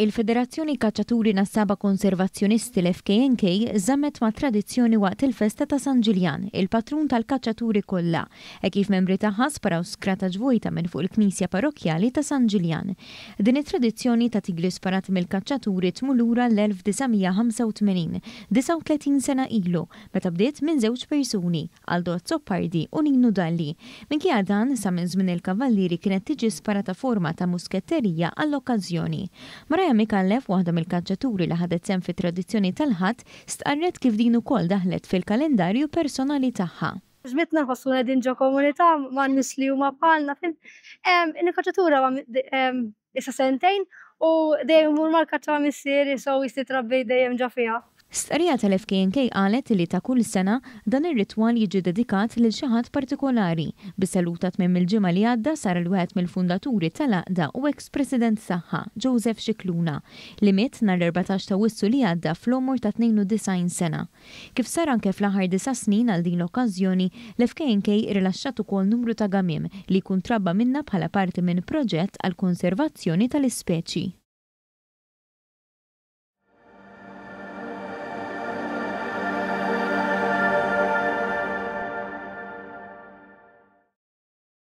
Il-Federazzjoni Kaċċaturi Nassaba Konservazzjonisti l-FKNK żammet mat-tradizzjoni waqt il-festa ta' San Ġiljan, il-patrun tal-kaċċaturi kollha, hekk kif membri tagħha sparaw skrataġ vojta minn fuq il-knisja parrokkjali ta' San Ġiljan. Din it-tradizzjoni ta' tigri sparati mill-kaċċaturi tmur lura l-1985, 39 sena ilu, meta bdiet minn żewġ persuni, Aldo Azzopardi u Ninu Dalli. Minkejja dan, sa minn żmien il-Kavallieri kienet tiġi sparata forma ta' musketterija għall-okkażjoni. Mariah Micallef, waħda mill-kaċċaturi li ħadet sehem fit-tradizzjoni tal-Ħadd, stqarret kif din ukoll daħlet fil-kalendarju personali tagħha. Ġmietna nħossuna qegħdin ġo komunità ma' nies li huma bħalna. Il-kaċċatura Issa sentejn u dejjem immur mal-kaċċa ma' missieri so jisni trabbejt dejjem ġo fiha. Stqarrija tal-FKNK qalet li ta' kull sena, dan ir-ritwal jiġi dedikat lil xi ħadd partikolari, bis-salut ta' tmiem il-ġimgħa li għadda sar għal wieħed mill-fundaturi tal-għaqda u eks President tagħha, Joseph Scicluna, li miet nhar l-14 t'Awwissu li għadda fl-għomor ta' 92 sena. Kif sar anke fl-aħħar disa' snin għal din l-okkażjoni, l-FKNK irrilaxxat ukoll numru ta' gamiem li jkun trabba minnha bħala parti minn proġett għall-konservazzjoni tal-ispeċi.